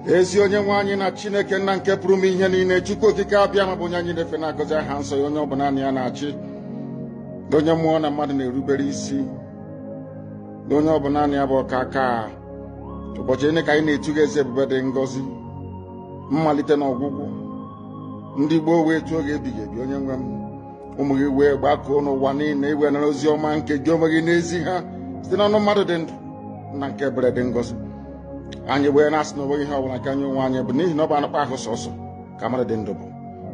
Ezi onye nwe anyị na Chineke nna nke pụrụ ime ihe niile, Chukwu okike abịa ma bụ onye anyị na-efe na-agọzi aha nsọ ya, onye ọ bụla ya na-achị, onye mmụọ na mmadụ na-erubere isi, onye ọ bụla ya bụ ọka aka. Ụbọchị ene ka anyị na-etuga eze ebube dị ngọzi, mmalite na ọgwụgwụ. Ndị gboo wee tụọ oge ebighị ebi, onye nwe m, ụmụ gị wee gbakọọ n'ụwa niile iwe nara ozi ọma nke gị onwe gị n'ezi ha site n'ọnụ mmadụ dị ndụ na nke ebere dị ngọzi. Anyị wee na-asị na onweghị ihe ọbụla nke anyị onwe anyị bụ n'ihi na ọ bụ anụkpa ahụ sọsọ ka mmadụ dị ndụ bụ.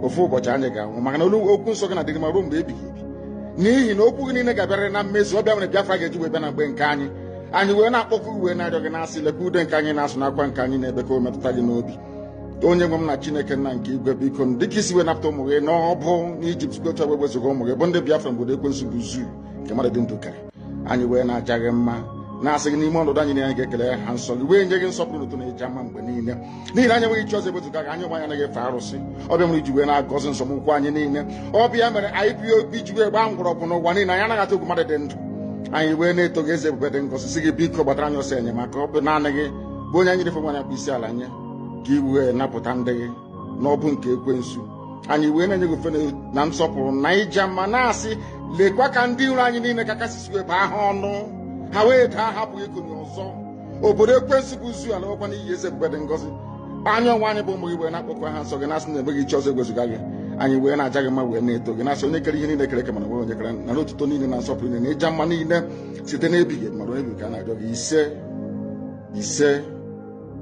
Ofu ụbọchị anyị ga-anwụ, maka na okwu nsọ gị na-adịgị ma ruo mgbe ebighị ebi, n'ihi na okwu gị niile ga-abịarịrị na mmezu. Ọbịa mere Biafra ga-eji wee bịa na mgbe nke anyị. Anyị wee na-akpọkụ wee na-arịọ gị na-asị, lekwa ude nke anyị na-asụ n'akwa nke anyị na-ebe ka o metụta gị n'obi. Onye nwe m na Chineke nna nke igwe, biko dịka isi wee napụta ụmụ gị n'ọbụ n'Ijipt bụ otu ọgbọ wezuga ụmụ gị bụ ndị Biafra mgbodo ekwensu bụ zuu nke mmadụ dị ndụ kere. Anyị wee na-aja gị mma, na-asị gị n'ime ọnọdụ anyị na anyị ga-ekele ha nsọ gị, wee nye gị nsọpụrụ ụtọ na ịja mma mgbe niile, n'ihi na anyị enweghị chi ọzọ ewezuga gị. Anyị onwe anyị anaghị efe arụsị. Ọbịa mere iji wee na-agọzi nsọmụkwụ anyị niile. Ọbịa mere IPOB ji wee gbaa mgbọrọgwụ n'ụwa niile. Anyị anaghị atụ egwu mmadụ dị ndụ. Anyị wee na-eto gị eze ebube dị ngọzi, sị gị biko gbatara anyị ọsọ enyemaka. Ọ bụ naanị gị bụ onye anyị na-efe nwanyị bụ isi ala nye, ka i wee napụta ndị gị n'ọbụ nke ekwensu. Anyị wee na-enye gị ofe na nsọpụrụ na ịja mma, na-asị lekwa ka ndị iro anyị niile ka kasị wee baa ha ọnụ, ha wee daa hapụ ikonye ọzọ. Obodo ekwensu bụ zu ala ọkwa n'ihi eze ebube dị ngọzi. Anya ọnwa anyị bụ ụmụ gị wee na-akpọkọ ha nsọ gị, na-asị na enweghị chi ọzọ ewezuga gị. Anyị wee na-aja gị mma, wee na-eto gị, na-asị onye kere ihe niile kere eke, mana nwere onye kere na otuto niile na nsọpụrụ niile na ịja mma niile site n'ebighị ebi, mara ebi ka a na-arịọ gị.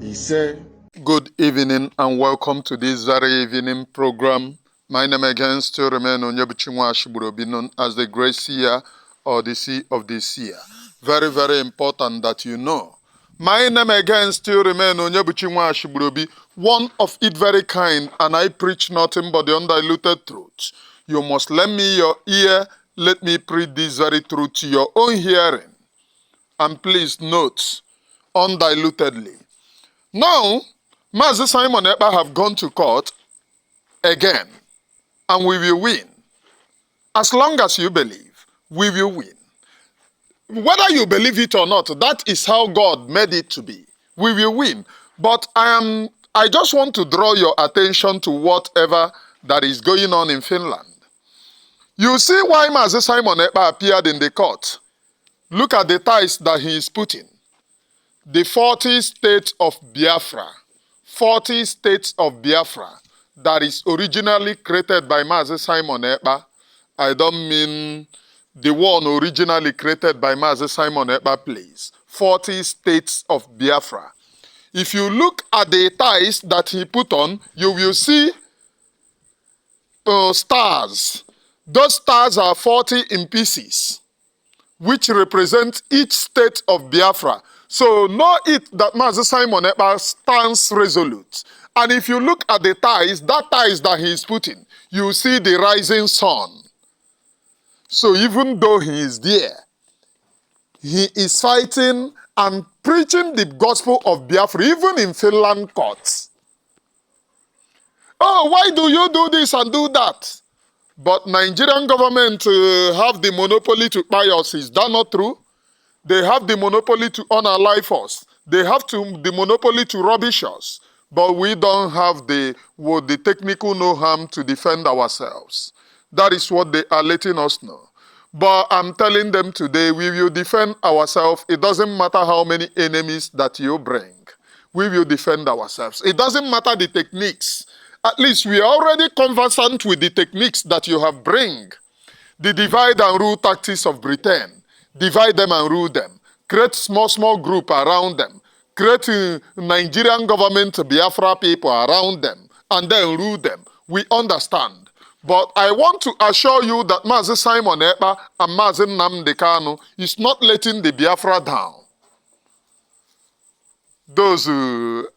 Ise. Good evening and welcome to this very evening program. My name again still remains Nneakwuna Chimezie, known as the Great Seer or the Sea of the Seer. Very, very important that you know. My name again still remains Nneakwuna Chimezie, one of it very kind, and I preach nothing but the undiluted truth. You must lend me your ear, let me preach this very truth to your own hearing. And please note, undilutedly. Now, Mazi Simon Ekpa have gone to court again, and we will win. As long as you believe, we will win. Whether you believe it or not, that is how God made it to be. We will win. But I just want to draw your attention to whatever that is going on in Finland. You see why Mazi Simon Ekpa appeared in the court. Look at the ties that he is putting. The 40 states of Biafra. 40 states of Biafra that is originally created by Mazi Simon Ekpa. I don't mean the one originally created by Mazi Simon Ekpa, please. 40 states of Biafra. If you look at the ties that he put on, you will see stars. Those stars are 40 in pieces, which represent each state of Biafra. So know it that Mazi Simon Ekpa stands resolute. And if you look at the ties, that ties that he is putting, you see the rising sun. So even though he is there, he is fighting and preaching the gospel of Biafra, even in Finland courts. Oh, why do you do this and do that? But Nigerian government have the monopoly to buy us. Is that not true? They have the monopoly to unalive us. They have the monopoly to rubbish us. But we don't have the technical know-how to defend ourselves. That is what they are letting us know. But I'm telling them today, we will defend ourselves. It doesn't matter how many enemies that you bring. We will defend ourselves. It doesn't matter the techniques. At least we are already conversant with the techniques that you have bring. The divide and rule tactics of Britain. Divide them and rule them. Create small group around them. Create Nigerian government Biafra people around them. And then rule them. We understand. But I want to assure you that Mazi Simon Ekpa and Mazi Nnamdi Kanu is not letting the Biafra down. Those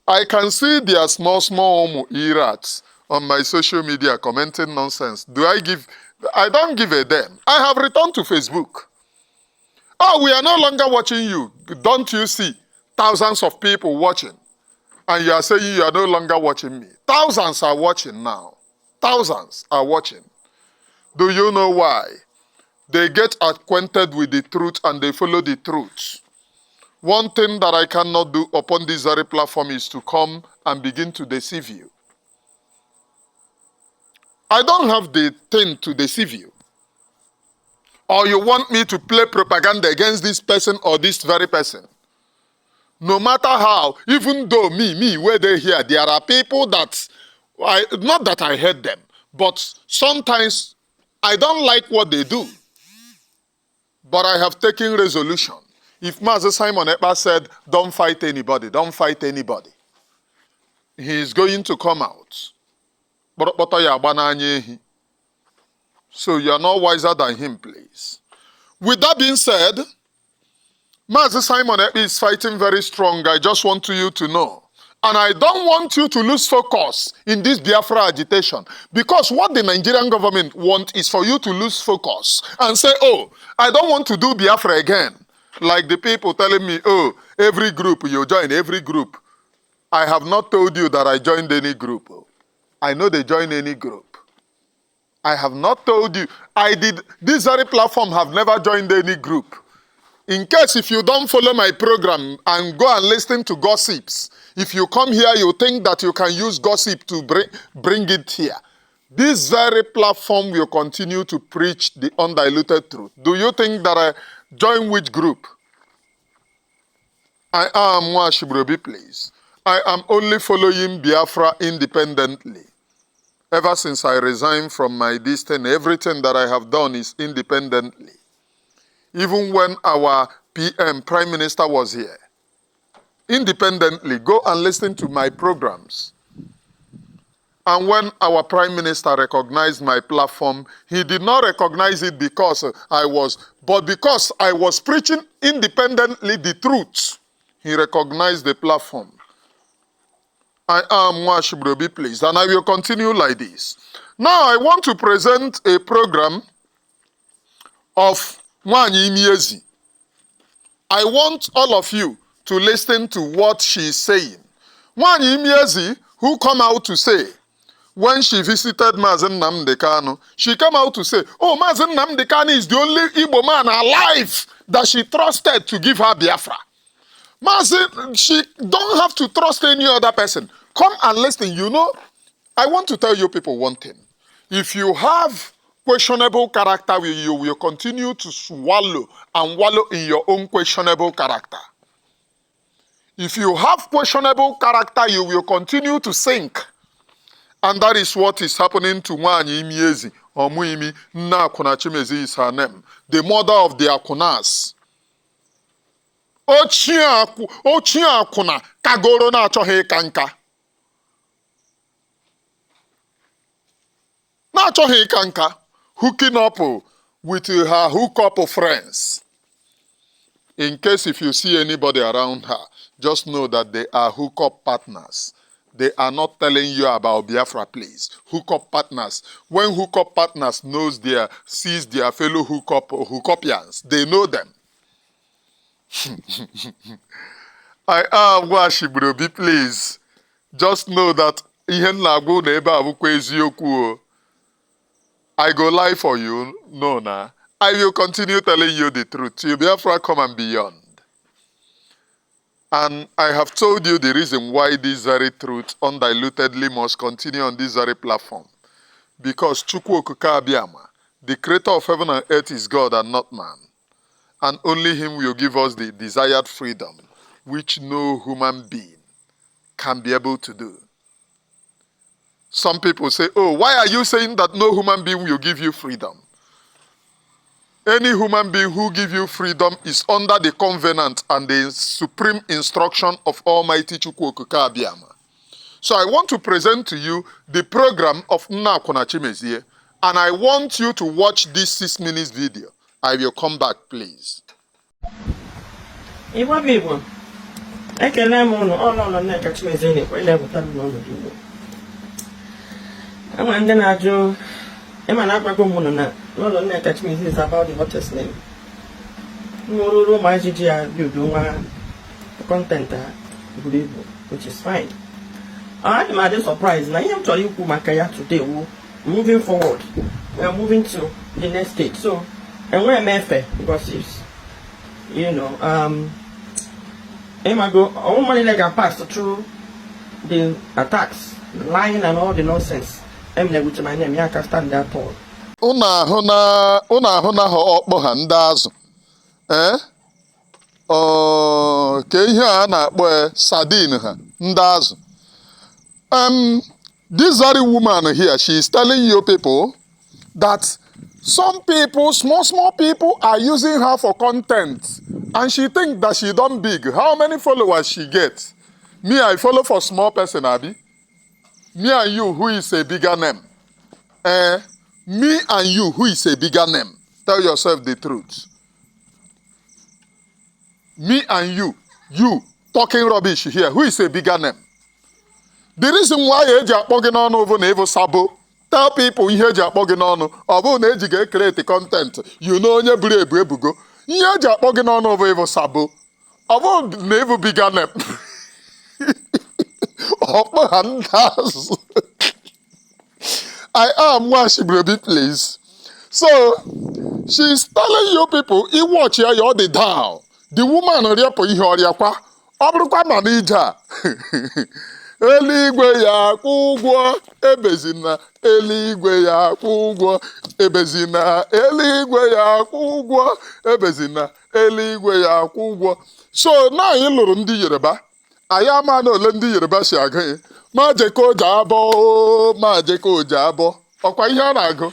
I can see their small irats on my social media commenting nonsense. I don't give a damn. I have returned to Facebook. Oh, we are no longer watching you. Don't you see thousands of people watching? And you are saying you are no longer watching me. Thousands are watching now. Thousands are watching. Do you know why? They get acquainted with the truth and they follow the truth. One thing that I cannot do upon this very platform is to come and begin to deceive you. I don't have the thing to deceive you. Or you want me to play propaganda against this person or this very person. No matter how, even though where they here, there are people that, not that I hate them, but sometimes I don't like what they do. But I have taken resolution. If Mazi Simon Ekpa said, don't fight anybody, don't fight anybody, he is going to come out. So you are not wiser than him, please. With that being said, Mazi Simon Ekpa is fighting very strong. I just want you to know. And I don't want you to lose focus in this Biafra agitation. Because what the Nigerian government wants is for you to lose focus and say, oh, I don't want to do Biafra again. Like the people telling me, oh, every group, you join every group. I have not told you that I joined any group. I know they join any group. I have not told you. This very platform have never joined any group. In case if you don't follow my program and go and listen to gossips, if you come here, you think that you can use gossip to bring it here. This very platform will continue to preach the undiluted truth. Do you think that I join which group? I am Mwashibrobi, please. I am only following Biafra independently. Ever since I resigned from my destiny, everything that I have done is independently. Even when our PM, Prime Minister, was here, independently, go and listen to my programs. And when our Prime Minister recognized my platform, he did not recognize it because but because I was preaching independently the truth, he recognized the platform. I am Mwashibrobi, please, and I will continue like this. Now I want to present a program of Lolo Nneakwuna. I want all of you to listen to what she is saying. Lolo Nneakwuna, who come out to say, when she visited Mazi Nnamdi Kanu, she came out to say, oh, Mazi Nnamdi Kanu is the only Igbo man alive that she trusted to give her Biafra. Mazi, she don't have to trust any other person. Come and listen. You know, I want to tell you people one thing. If you have questionable character, you will continue to swallow and wallow in your own questionable character. If you have questionable character, you will continue to sink. And that is what is happening to Lolo Nneakwuna, or Lolo Nneakwuna Chimezie is her name, the mother of the Akunas. Ochie Akuna kagoro na achọghị kanka. Na achọghị kanka, hooking up with her hookup friends. In case if you see anybody around her, just know that they are hookup partners. They are not telling you about Biafra, please. Hookup partners. When hookup partners sees their fellow hookupians, they know them. I am Mwashibrobi, please. Just know that I go lie for you. No, nah. I will continue telling you the truth till Biafra come and beyond. And I have told you the reason why this very truth undilutedly must continue on this very platform. Because Chukwu Okike Abiyama, the creator of heaven and earth, is God and not man. And only him will give us the desired freedom, which no human being can be able to do. Some people say, oh, why are you saying that no human being will give you freedom? Any human being who gives you freedom is under the covenant and the supreme instruction of Almighty Chukwu Okike Abiyama. So I want to present to you the program of Lolo Nneakwuna Chimezie, and I want you to watch this 6 minutes video. I will come back, please. Igbo Igbo, ekele m unu Lolo Nneakwuna Chimezie na-ekwe na-ewetara n'ọnọdụ Igbo. Enwe ndị na-ajụ ịma na agwago m unu na Lolo Nneakwuna Chimezie is about the hottest name. Nwụrụrụ ụmụ ajiji ya build nwa content buru ibu, which is fine. I'm at this surprise. Now I'm telling you Makaya today. Moving forward, we are moving to the next stage. So, and we're MFA because it's, you know, Imago, all money like I passed through the attacks, the lying and all the nonsense. I'm there with my name, I can stand that tall. Una ahụ na ha ọkpọ ha ndị azụ. Ka ihe a na-akpọ sardine ha ndị azụ. This very woman here, she is telling you people that some people, small people, are using her for content, and she think that she done big. How many followers she gets? Me, I follow for small person, Abi. Me and you, who is a bigger name? Me and you, who is a bigger name? Tell yourself the truth. Me and you talking rubbish here, who is a bigger name? The reason why eji akpọ gị n'ọnụ over na evo sabo, tell people ihe eji akpọ gị n'ọnụ, ọ bụrụ na eji ga-create content, you know onye buru ebu ebugo. Ihe eji akpọ gị n'ọnụ over evo sabo, ọ bụrụ na evo bigger name. Ọkpọ ha ndị azụ. I am Nwashibrobi, please. So, she's telling you people, I watch here, you're the down. The woman riapo ihe ọrịakwa, ọ bụrụkwa ma n'ije a. Eluigwe ya akwụ ụgwọ, ebezina, eluigwe ya akwụ ụgwọ, ebezina, eluigwe ya akwụ ụgwọ, ebezina, eluigwe ya akwụ ụgwọ. So, na anyị lụrụ ndị Yoruba, anyị ama na ole ndị Yoruba si agụ ya. Ma jeko jabọ, ma jeko jabọ. Ọkwa ihe a na-agụ?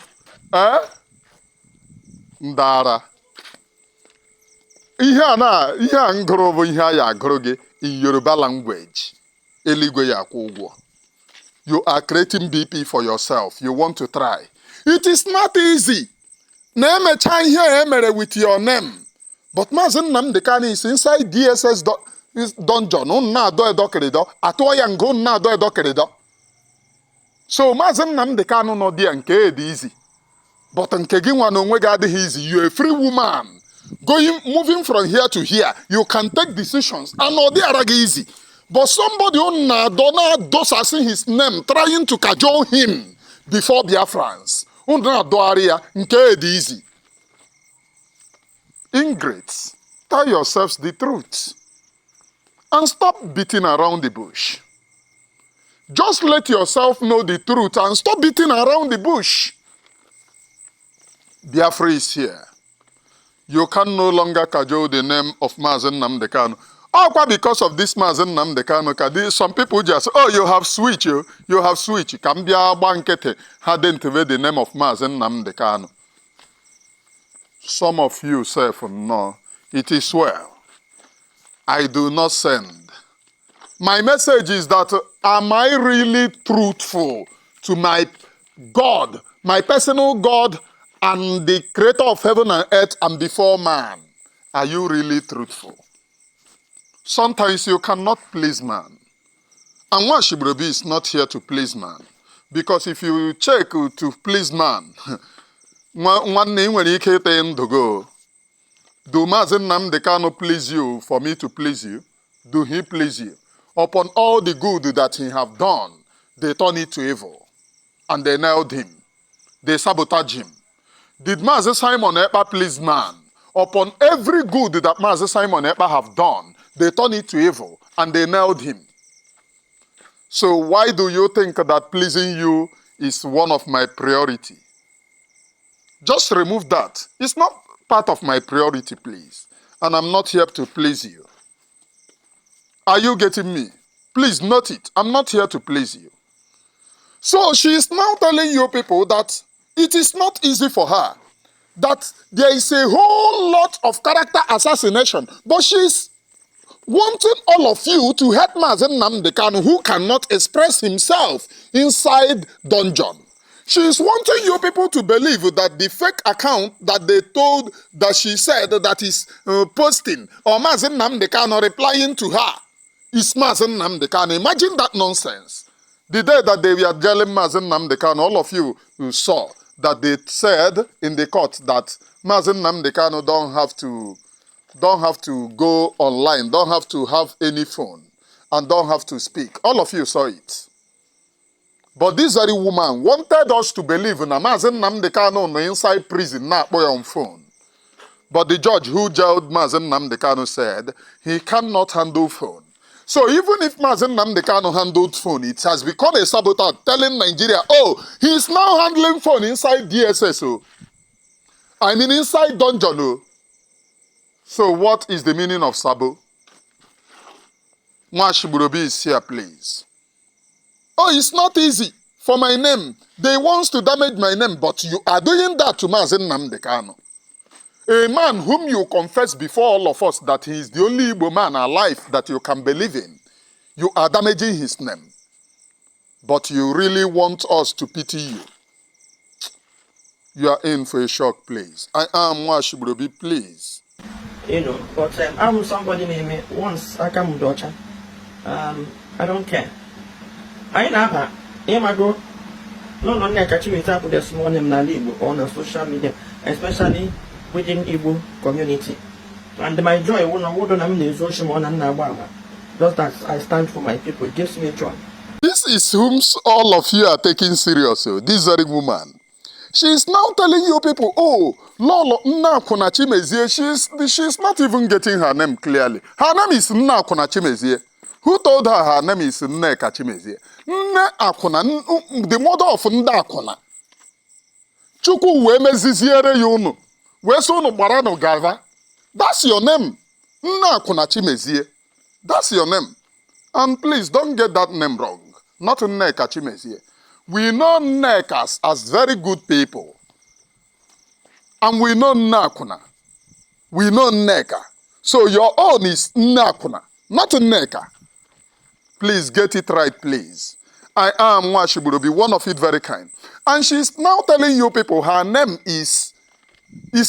Ndara. Ihe a ngụrụ bụ ihe a ya agụrụ gị in Yoruba language. Eluigwe ya akwụ ụgwọ. You are creating BP for yourself. You want to try. It is not easy. Na-emecha ihe emere with your name. But Mazi Nnamdi Kanu is inside DSS dungeon. Na-adọ edokirido. Atụọ ya ngo na-adọ edokirido. So Mazi Nnamdi Kanu nọ dị nke dị easy. But nke gị nwa na onwe gị adịghị easy. You are a free woman. Moving from here to here. You can take decisions. And ọ dị ara gị easy. But somebody who does assassin his name, trying to cajole him before Biafrans. Nke dị easy. Ingrates, tell yourselves the truth. And stop beating around the bush. Just let yourself know the truth and stop beating around the bush. Biafra is here. You can no longer cajole the name of Mazi Nnamdi Kanu. Because of this Mazi Nnamdi Kanu, some people just say, oh, you have switched, you have switched. Kambia bankete hadn't the name of Mazi Nnamdi Kanu. Some of you say, no, it is well. I do not send. My message is that, am I really truthful to my God, my personal God, and the creator of heaven and earth and before man? Are you really truthful? Sometimes you cannot please man. And Nwashibrobi is not here to please man. Because if you check to please man, one name when he came to go, do Mazi Nnamdi Kanu please you for me to please you? Do he please you? Upon all the good that he have done, they turn it to evil. And they nailed him. They sabotage him. Did Mazi Simon Ekpa please man? Upon every good that Mazi Simon Ekpa have done, they turn it to evil. And they nailed him. So why do you think that pleasing you is one of my priority? Just remove that. It's not part of my priority, please. And I'm not here to please you. Are you getting me? Please note it. I'm not here to please you. So she is now telling you people that it is not easy for her. That there is a whole lot of character assassination. But she's wanting all of you to hate Mazi Nnamdi Kanu, who cannot express himself inside dungeon. She is wanting you people to believe that the fake account that they told that she said that is posting or Mazi Nnamdi Kanu replying to her is Mazi Nnamdi Kanu. Imagine that nonsense. The day that they were telling Mazi Nnamdi Kanu, all of you saw that they said in the court that Mazi Nnamdi Kanu don't have to go online, don't have to have any phone, and don't have to speak. All of you saw it. But this very woman wanted us to believe that Mazi Nnamdi Kanu inside prison, not on phone. But the judge who jailed Mazi Nnamdi Kanu said he cannot handle phone. So even if Mazi Nnamdi Kanu handled phone, it has become a saboteur telling Nigeria, oh, he's now handling phone inside DSS. Oh. I mean inside dungeon. Oh. So what is the meaning of sabo? Mwashiburobi is here, please. Oh, it's not easy for my name. They want to damage my name, but you are doing that to Mazi Nnamdi Kanu. A man whom you confess before all of us that he is the only Igbo man alive that you can believe in. You are damaging his name. But you really want us to pity you. You are in for a shock, please. I am Mwashiburobi, please. You know, but I'm somebody named once I come with Docha. I don't care. I never, go. Lolo Nneakwuna Chimezie put a small name on social media, especially within Igbo community. And my joy wouldn't have been social one and just that I stand for my people. It gives me joy. This is whom all of you are taking serious. This very woman. She is now telling you people, oh, Lolo Nneakwuna Chimezie, she's not even getting her name clearly. Her name is Nneakwuna Chimezie. Who told her name is Nneka Chimezie? Nneakwuna, the mother of Nneakwuna. Chukwu we meziziere yunu. We so no barano gava. That's your name. Nneakwuna Chimezie. That's your name. And please don't get that name wrong. Not Nneka Chimezie. We know Nnekas as very good people. And we know Nneakwuna. We know Nneka. So your own is Nneakwuna, not Nneka. Please get it right, please. I am Mwashiburobi, one of it very kind. And she's now telling you people her name is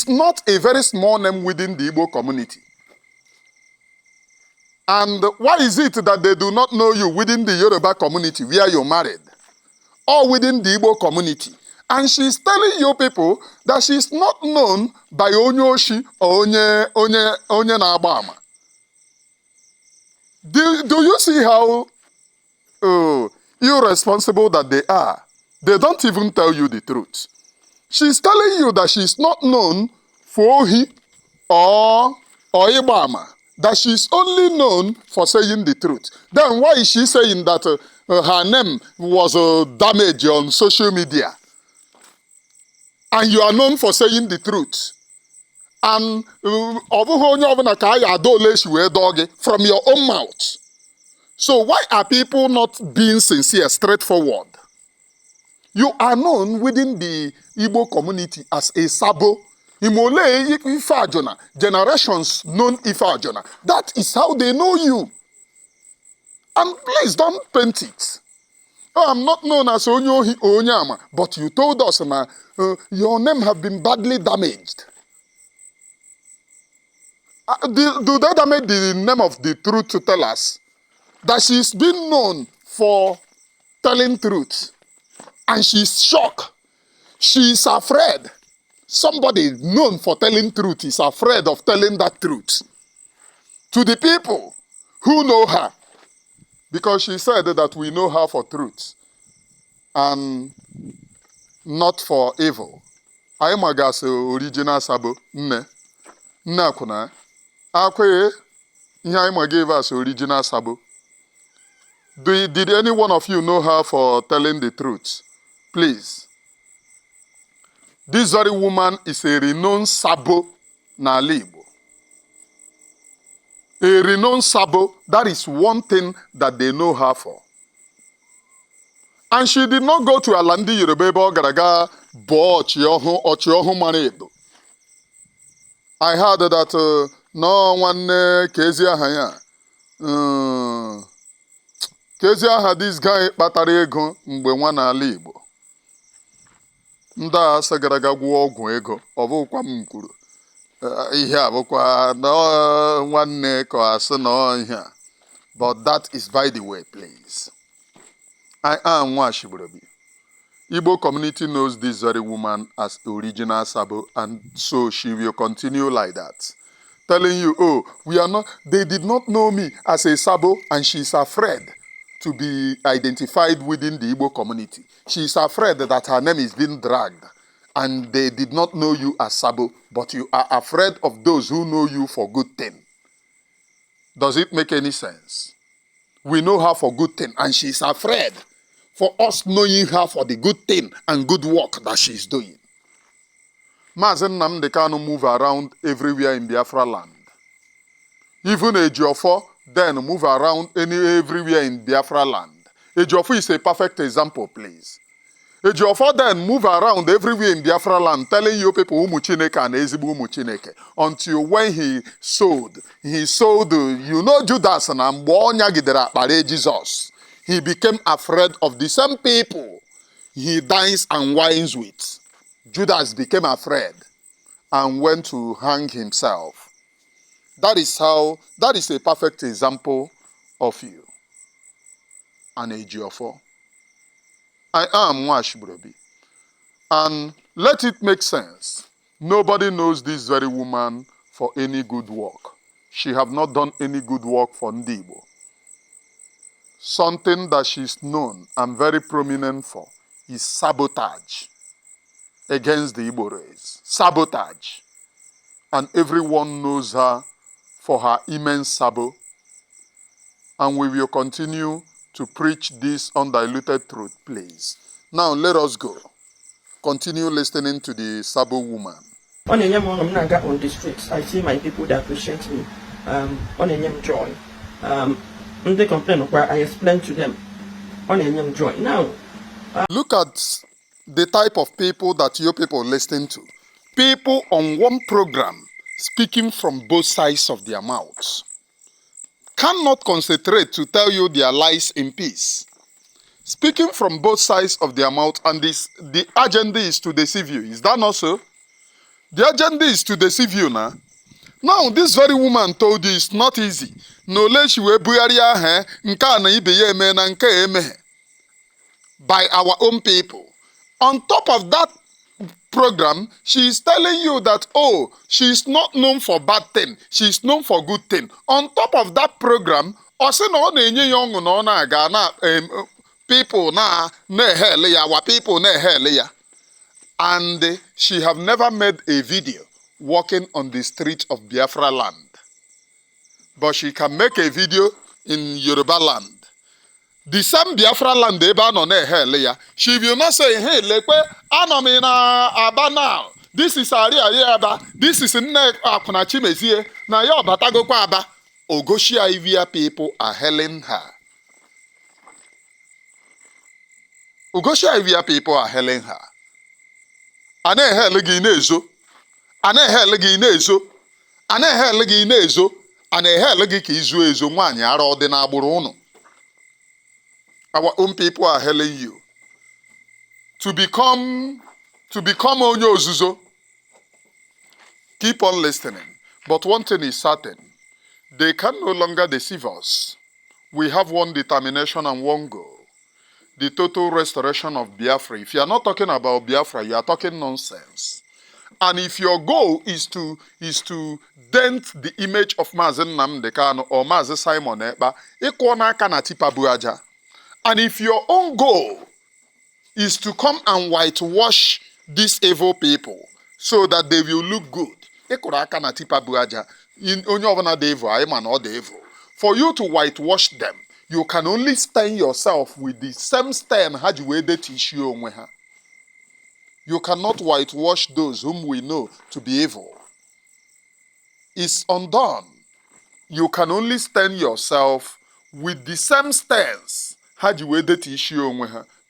not a very small name within the Igbo community. And why is it that they do not know you within the Yoruba community where you're married? Or within the Igbo community? And she's telling you people that she's not known by Onyoshi or Onye Nabama. Do you see how irresponsible that they are? They don't even tell you the truth. She's telling you that she's not known for Ohi or Ibama. That she's only known for saying the truth. Then why is she saying that her name was damaged on social media? And you are known for saying the truth. And from your own mouth. So why are people not being sincere, straightforward? You are known within the Igbo community as a Sabo. Imole Ifajona. Generations known Ifajona. That is how they know you. And please don't paint it. Oh, I'm not known as Onyohi Onyama, but you told us your name have been badly damaged. Do they damage the name of the truth to tell us that she's been known for telling truth? And she's shocked. She's afraid. Somebody known for telling truth is afraid of telling that truth to the people who know her. Because she said that we know her for truth and not for evil. I am original Sabo. Nneakwuna. Akwe, ihe gave us original Sabo. Did any one of you know her for telling the truth? Please. This very woman is a renowned Sabo n'ala Igbo. A renowned Sabo, that is one thing that they know her for. And she did not go to Alandi Yoruba Garaga Bo Ochiohu Manedo. I heard that no one Kezia Haya. Kezia had this guy Batari Ego mgbe nwa n'ala Igbo. Nda asa garaga gwuo ọgwụ ego. Ọbụkwa m kwuru. Ihe abụkwa no nwanne ka asị no ihe. But that is by the way, please. I am Mwashiburobi. Igbo community knows this very woman as the original Sabo, and so she will continue like that. Telling you, oh, we are not, they did not know me as a Sabo, and she's afraid to be identified within the Igbo community. She's afraid that her name is being dragged. and they did not know you as Sabo, but you are afraid of those who know you for good thing. Does it make any sense? We know her for good thing, and she's afraid for us knowing her for the good thing and good work that she's doing. Mazi Nnamdi Kanu move around everywhere in Biafra land. Even Ejiofor then move around everywhere in Biafra land. Ejiofor is a perfect example, please. Ejiofor then move around everywhere in Biafra land telling you people Umu Chineke and Ezigbo Umu Chineke until when he sold, you know Judas and Ambonya Gidera Pare Jesus. He became afraid of the same people he dines and wines with. Judas became afraid and went to hang himself. That is a perfect example of you. An Ejiofor. I am Nwashibrobi. And let it make sense. Nobody knows this very woman for any good work. She have not done any good work for Ndibo. Something that she's known and very prominent for is sabotage against the Igbo race. Sabotage. And everyone knows her for her immense sabo. And we will continue to preach this undiluted truth, please. Now let us go. Continue listening to the Sabo woman. On a young on the streets, I see my people that appreciate me. On a young joy. They complain where I explain to them. On a young joy. Now, look at the type of people that you people listen to. People on one program speaking from both sides of their mouths. Cannot concentrate to tell you their lies in peace. Speaking from both sides of their mouth, and the agenda is to deceive you. Is that not so? The agenda is to deceive you now. Now, this very woman told you it's not easy. No less you by our own people. On top of that program, she is telling you that, oh, she is not known for bad thing. She is known for good thing. On top of that program, people na our people na. And she have never made a video walking on the street of Biafra land. But she can make a video in Yoruba land. The same Biafra land she will not say, hey, lekwe, anamina aba now. This is Aba. This is Nneakwuna Chimezie. Na yo batago kwa aba. Ogoshia Ivia people are hailing her. Ogoshia Ivia people are hailing her. Ane helegi inezo. Ane helegi inezo. Ane helegi inezo. Ane helegi ki izu ezo nwanyị ara ọ dị n'agbụrụ unu. Our own people are hailing you to become onye ozuzo. Keep on listening. But one thing is certain. They can no longer deceive us. We have one determination and one goal. The total restoration of Biafra. If you are not talking about Biafra, you are talking nonsense. And if your goal is to dent the image of Mazi Nnamdi Kanu or Mazi Simon Ekpa, ịkwọ n'aka na tipa bu aja. And if your own goal is to come and whitewash these evil people so that they will look good, for you to whitewash them, you can only stain yourself with the same stain. You cannot whitewash those whom we know to be evil. It's undone. You can only stain yourself with the same stains.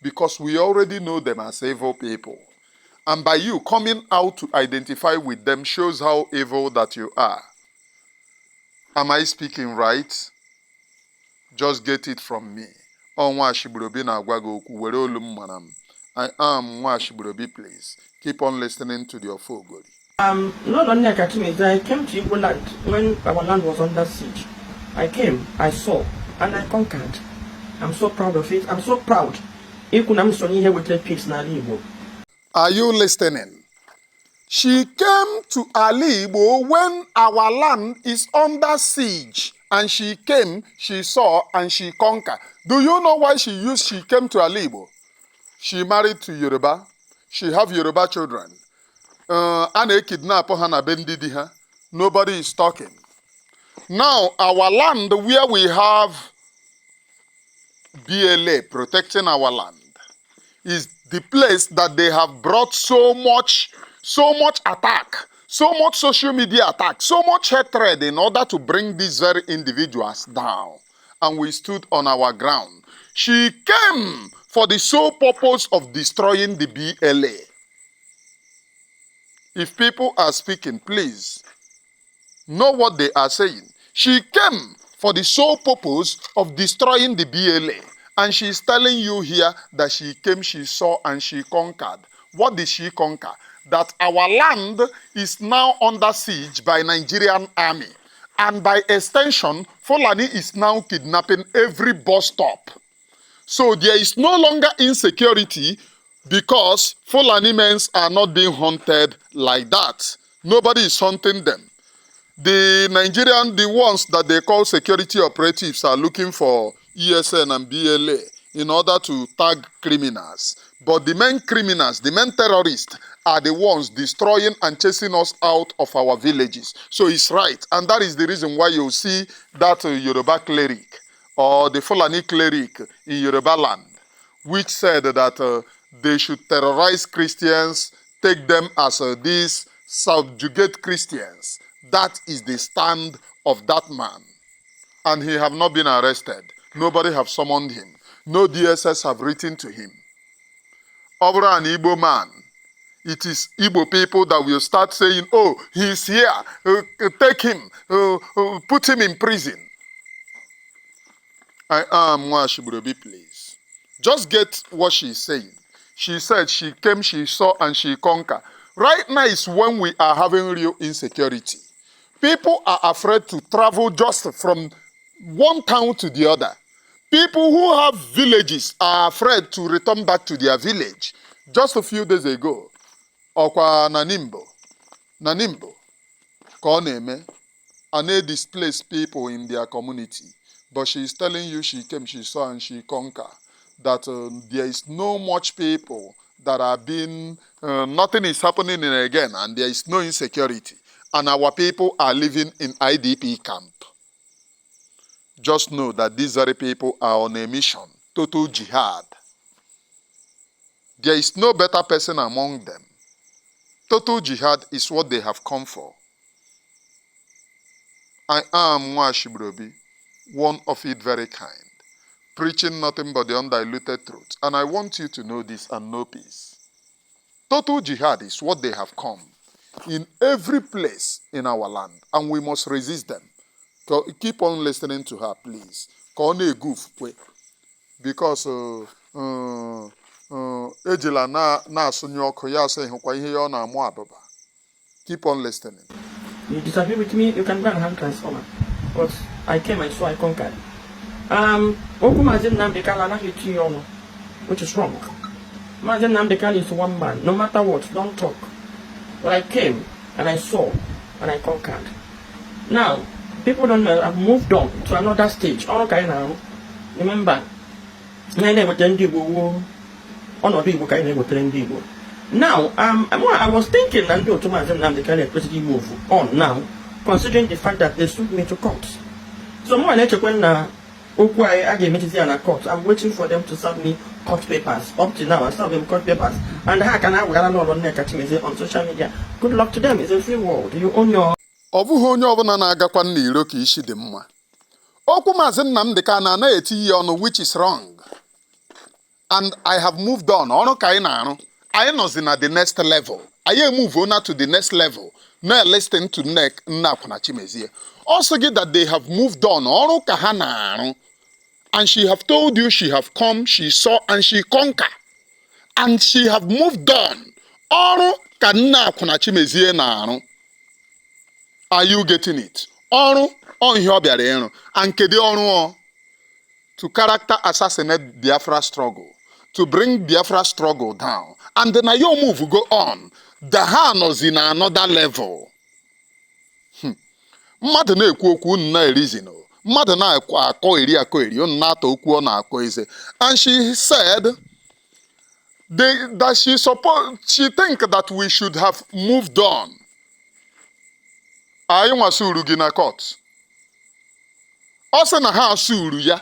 Because we already know them as evil people. And by you coming out to identify with them shows how evil that you are. Am I speaking right? Just get it from me. I am Nwashibrobi, please. Keep on listening to your Fogori. Lolo Nneakwuna Chimezie, I came to Igbo land when our land was under siege. I came, I saw, and I conquered. I'm so proud of it. I'm so proud. Are you listening? She came to Alibo when our land is under siege. And she came, she saw, and she conquered. Do you know why she came to Alibo? She married to Yoruba. She have Yoruba children. And kidnap her na bendidi her. Nobody is talking. Now, our land where we have BLA protecting our land is the place that they have brought so much attack, so much social media attack, so much hatred in order to bring these very individuals down. And we stood on our ground. She came for the sole purpose of destroying the BLA. If people are speaking, please know what they are saying. She came for the sole purpose of destroying the BLA. And she's telling you here that she came, she saw, and she conquered. What did she conquer? That our land is now under siege by Nigerian army. And by extension, Fulani is now kidnapping every bus stop. So there is no longer insecurity because Fulani men are not being hunted like that. Nobody is hunting them. The ones that they call security operatives are looking for ESN and BLA in order to tag criminals. But the main criminals, the main terrorists, are the ones destroying and chasing us out of our villages. So it's right. And that is the reason why you see that Yoruba cleric or the Fulani cleric in Yoruba land, which said that they should terrorize Christians, take them as these subjugate Christians. That is the stand of that man. And he have not been arrested. Nobody have summoned him. No DSS have written to him. Over an Igbo man, it is Igbo people that will start saying, oh, he's here, take him, put him in prison. I am Mwashiburobi, please. Just get what she's saying. She said she came, she saw, and she conquered. Right now is when we are having real insecurity. People are afraid to travel just from one town to the other. People who have villages are afraid to return back to their village. Just a few days ago, Okwa Nanimbo, Koneme, and they displaced people in their community. But she is telling you she came, she saw, and she conquered. That there is no much people that are being, nothing is happening again, and there is no insecurity. And our people are living in IDP camp. Just know that these very people are on a mission, total jihad. There is no better person among them. Total jihad is what they have come for. I am Mwashibrobi, one of it very kind, preaching nothing but the undiluted truth. And I want you to know this and know peace. Total jihad is what they have come in every place in our land, and we must resist them. Keep on listening to her, please. Because ejila na asunyo ọkụ ya sị hụkwa ihe ọ na-amụ ababa. Keep on listening. You disagree with me, you can go and hand transformer. But I came and so I conquered. Oku Mazi Nnamdi Kanu anaghị etinye ọnụ, which is wrong. Mazi Nnamdi Kanu is one man. No matter what, don't talk. But I came and I saw and I conquered. Now, people don't know, I've moved on to another stage. Remember, now, I was thinking and to Mazi move on now, considering the fact that they sued me to court. So more later when I gave me to court, I'm waiting for them to serve me court papers. Up to now, I serve them court papers. And how can I Lolo Nneakwuna Chimezie on social media? Good luck to them. It's a free world. You own your. Ọ bụghị onye ọbụla na-agakwa n'iro ka isi dị mma. Okwu Mazi Nnamdi Kanu na-eti ihe ọnụ, which is wrong. And I have moved on. Ọrụ ka anyị na-arụ. Anyị nọzi na the next level. Anyị move on to the next level. Now listen to Nneakwuna Chimezie. Also get that they have moved on. Ọrụ ka ha na-arụ. And she have told you she have come, she saw, and she conquered. And she have moved on. Ọrụ ka Nneakwuna Chimezie na-arụ. Are you getting it? Ọrụ ihe ọ bịara ịrụ. And kedu ọrụ to character assassinate Biafra struggle, to bring Biafra struggle down. And then your move go on. The hand is in another level. Mmadụ na-ekwu okwu na-erizi no. Mmadụ na-akọ eri, na-atọ okwu ọ na-akọ eze. And she said she think that we should have moved on. Anyị nwa suru gị na court. Ọ sị na ha suru ya.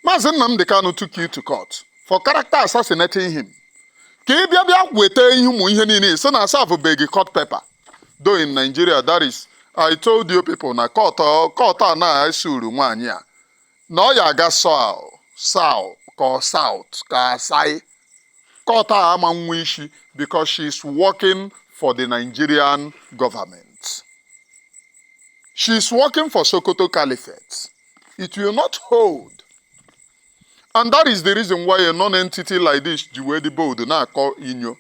Mazi Nnamdi Kanu took you to court for character assassinating him. Ka ị bịa weta ihe niile sị na serve court paper. Though in Nigeria, that is, I told you people na court a na suru nwaanyị a. Na ọ ya aga south ka asai. Court a ama nwa isi because she's working for the Nigerian government. She's working for Sokoto Caliphate. It will not hold. And that is the reason why a non-entity like this, Juwedi Bold, na call Inyo.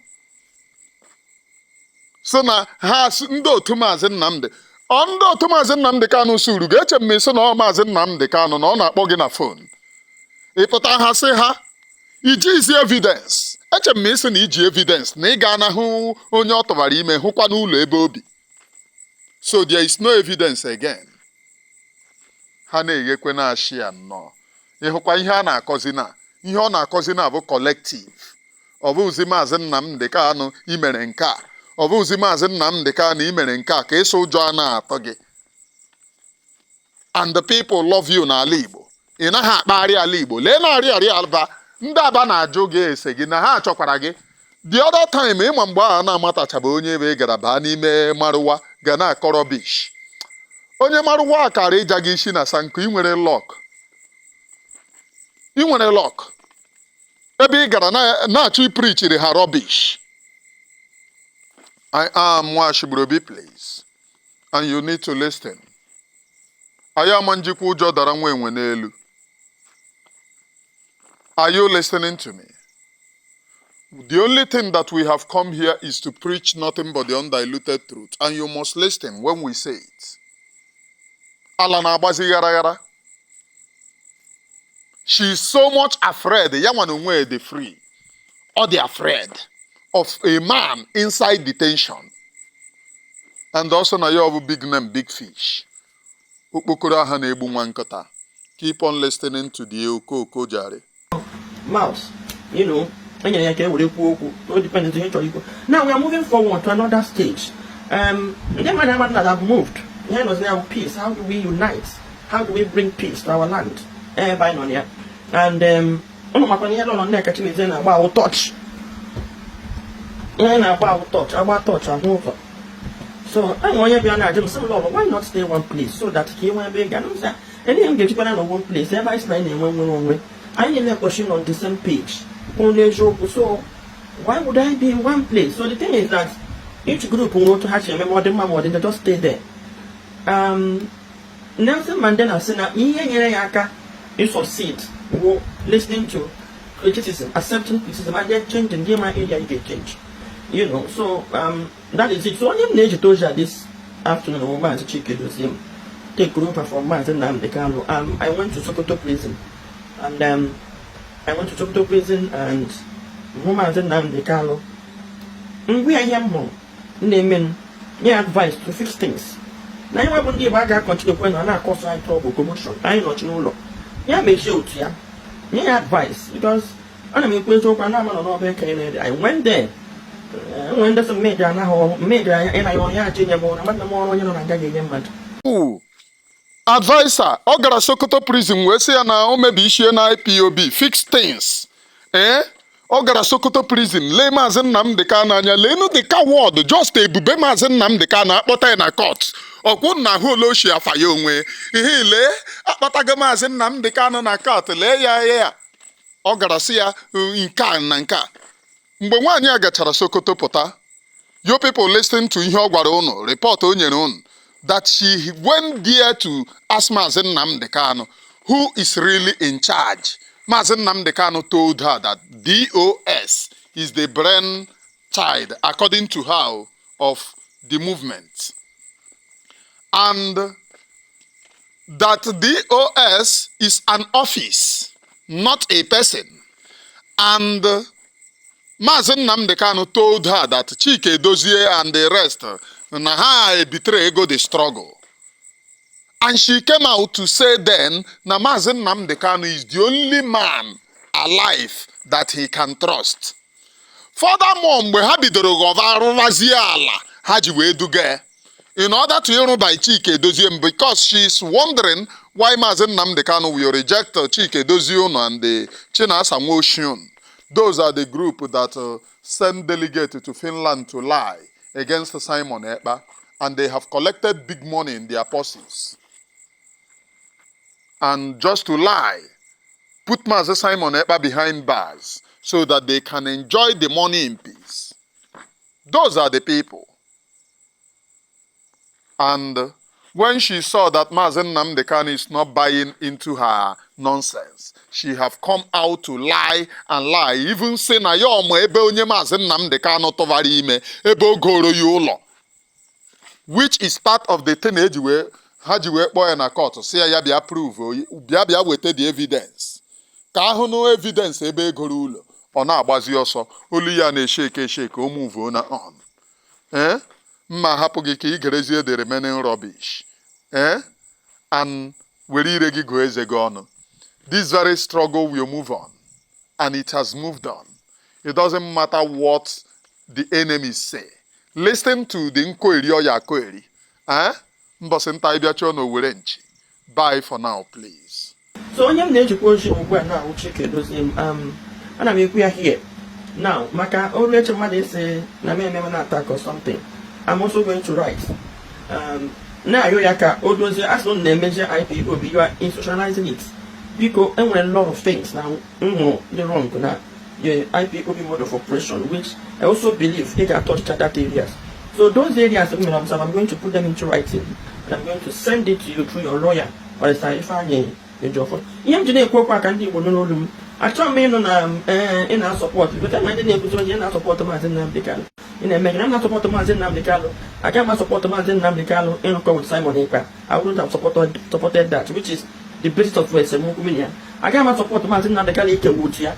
So na has ndo to Mazi Nnamdi. Ondo to Mazi Nnamdi Kanu suru. Geche me so na Mazi Nnamdi Kanu na ona akpọ gị na phone. Ịpụta ha sị ha, iji isi evidence. Eche me so na iji evidence na ị ga na hụ onye ọ tọbara ime hụkwa n'ụlọ ebe obi. So there is no evidence again. Ha na-eghekwe na ashị ya nnọọ. Ịhụkwa ihe a na-akọzi na. Ihe ọ na-akọzi na bụ collective. Ọ bụzi Mazi Nnamdi Kanu imere nke a. Ọ bụzi Mazi Nnamdi Kanu imere nke a ka eso ụjọ a na-atọ gị. And the people love you n'ala Igbo. Ị naghị akpagharị ala Igbo. Lee na-arị alba. Ndị Aba na-ajụ gị ese gị na ha chọkwara gị. The other time ịma mgbe a na-amatachaba onye ebe ị gara baa n'ime Maruwa ga na-akọrọ bish. Onye Maruwa akara ịja gị isi na sanku ị nwere lock. Ị nwere lock. Ebe ị gara na-achọ iprichiri ha rubbish. I am Nwashibrobi, please. And you need to listen. Anyị ama njikwa ụjọ dara nwa enwe n'elu. Are you listening to me? The only thing that we have come here is to preach nothing but the undiluted truth. And you must listen when we say it. Ala na-agbazi ghara ghara. She is so much afraid. Ya nwa n'onwe dị free. Or they afraid of a man inside detention. And also na ya bụ big name, big fish. Okpokoro aha na-egbu nwa nkịta. Keep on listening to the Oko Jare. Mouse, you know, now we are moving forward to another stage. Then when that have moved, here was now peace. How do we unite? How do we bring peace to our land? And Lolo Nneakwuna Chimezie about touch. About touch and over. So I want you to be an some Lolo, why not stay one place so that he won't be again? And then get people in one place, everybody's spending one way. I need a question on the same page. So why would I be in one place? So the thing is that each group will want to have a more than they just stay there. Nelson Mandela said that you succeed listening to criticism, accepting criticism, and then changing the area you get change. You know, so that is it. So I'm going to this afternoon, Mazi Chika Edozieha take group from Mazi Nnamdi Kanu. I went to Sokoto prison. And I went to Sokoto prison and Mazi Nnamdi Kanu. We are young more. Naming advice to fix things. Now I won't give a continue when I cause I trouble commotion. I not know. Yeah, make sure to ya. Advice because I mean I went there. When there's a major and I only change about the more you know I get Advisor, ọ gara Sokoto prison wee sị ya na o mebi ishie na IPOB, fix things. Ọ gara Sokoto prison, lee Mazi Nnamdi Kanu anya, leenu the coward, just ebube Mazi Nnamdi Kanu akpọta ya na court. Ọkwụ na ahụ ole ochie afa ya onwe. Ihe ile, akpọtago Mazi Nnamdi Kanu na court, lee ya. Ọ gara sị ya nke na nke. Mgbe nwaanyị a gachara Sokoto pụta, you people listen to ihe ọ gwara unu, report o nyere unu. That she went there to ask Mazi Nnamdi Kanu, who is really in charge. Mazi Nnamdi Kanu told her that DOS is the brain child, according to her, of the movement. And that DOS is an office, not a person. And Mazi Nnamdi Kanu told her that Chika Edozieha and the rest na ha betray ego the struggle. And she came out to say then na Mazi Nnamdi Kanu is the only man her life that he can trust. Furthermore, mgbe ha bidoro ghọba arụrazie ala ha ji wee duga ya, in order to ịrụ by Chika Edozieha, because she is wondering why Mazi Nnamdi Kanu will reject Chika Edozieha and the Chinasa Nwoshun. Those are the group that send delegates to Finland to lie against Simon Ekpa, and they have collected big money in their purses. And just to lie, put Mazi Simon Ekpa behind bars so that they can enjoy the money in peace. Those are the people. And when she saw that Mazi Nnamdi Kanu is not buying into her nonsense, she have come out to lie and lie, even say na ya omo ebe onye Mazi Nnamdi Kanu tọvara ime ebe o goro ya ụlọ, which is part of the thing ha ji wee kpọọ ya na court si ya bịa prove, bịa weta the evidence. Ka ahụ no evidence ebe egoro ụlọ, ọ na-agbazi ọsọ, olu ya na-esheke o move na on. Mma hapụ gị ka ị gerezie the remaining rubbish. And were ire gị gụọ eze gị ọnụ. This very struggle will move on. And it has moved on. It doesn't matter what the enemies say. Listen to the nkweri or ya kweri. Mbọsị nta ịbịa chọọ n'Owere nchi. Bye for now, please. So onye m na-ejikwa ozi ugbu a na Chika Edozieha, ana m ekwu ya here. Now, maka ọrụ eche mmadụ isi na mmemme na attack or something, I'm also going to write. Na-ayọ ya ka o dozie asụ na-emeje IPOB, you are institutionalizing it. Because there were a lot of things now the wrong na the IPOB mode of operation, which I also believe they can touch that areas. So those areas I'm going to put them into writing, and I'm going to send it to you through your lawyer or if I I try me in our support, but I'm not support Mazi Nnamdi Kanu. I'm not supporting Mazi Nnamdi Kanu. I can't support Mazi Nnamdi Kanu in with Simon Ekpa. I wouldn't have supported that, which is the basis of West Mukuminia. I can't support Mazi Nnamdi Kanu.